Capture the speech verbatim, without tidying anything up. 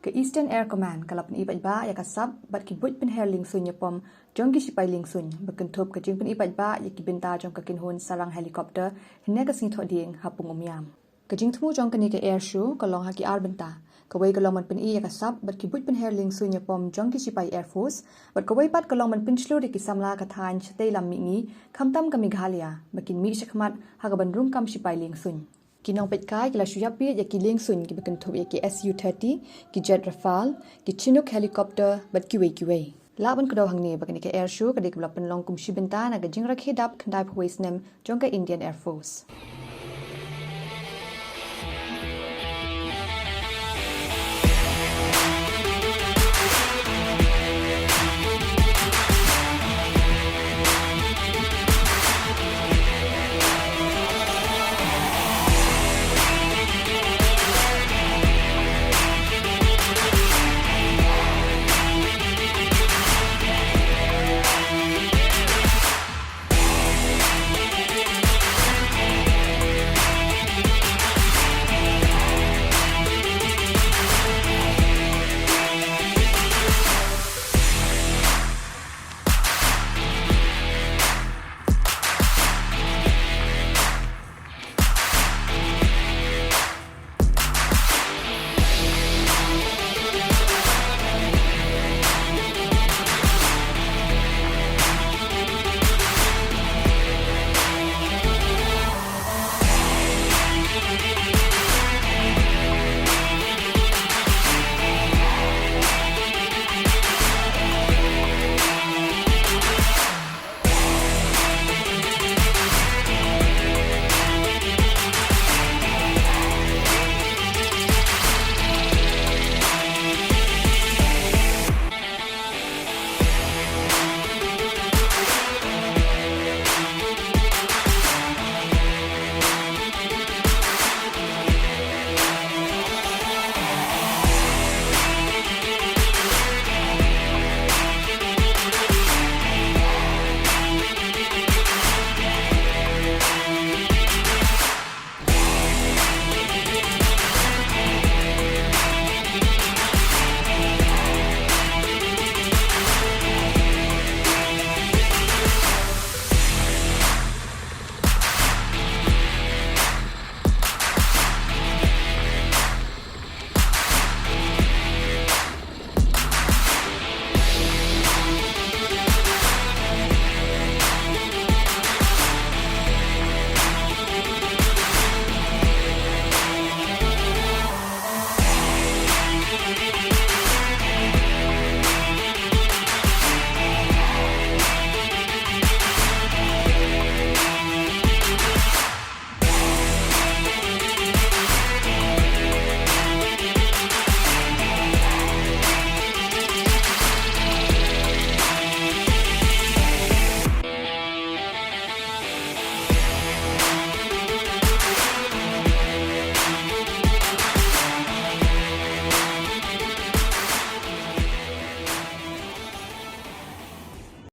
Ka Eastern Air Command ka la pyni paidbah ïa ka sap bad ki buit pynher liengsuin ïapom jong ki shipai liengsuin ba kynthup ka jingpyni paidbah ïa ki bynta jong ka kynhun sarang helicopter hynne ka sngi Thohdieng ha Pung Umiam. Ka jingthmu jong kane ka air show ka long ha ki ar bynta. Kawei ka long ban pyni ïa ka sap bad ki buit pynher liengsuin ïapom jong ki shipai Air Force, bad kawei pat ka long ban pynshlur ïa ki samla ka thaiñ shatei lam mihngi, khamtam ka Meghalaya, ba kin mih shakhmat ha kaban rung kam shipai liengsuin. Ki nongpeitkai ki la shu ïapbiej ïa ki liengsuin kiba kynthup ïa ki Su thirty, ki jet Rafale, ki Chinook helicopter bad kiwei kiwei. Lah ban kdew hangne ba kane ka air show ka dei kaba la pynlong kum shi bynta na ka jingrakhe dap khyndai phew wei snem jong ka Indian Air Force.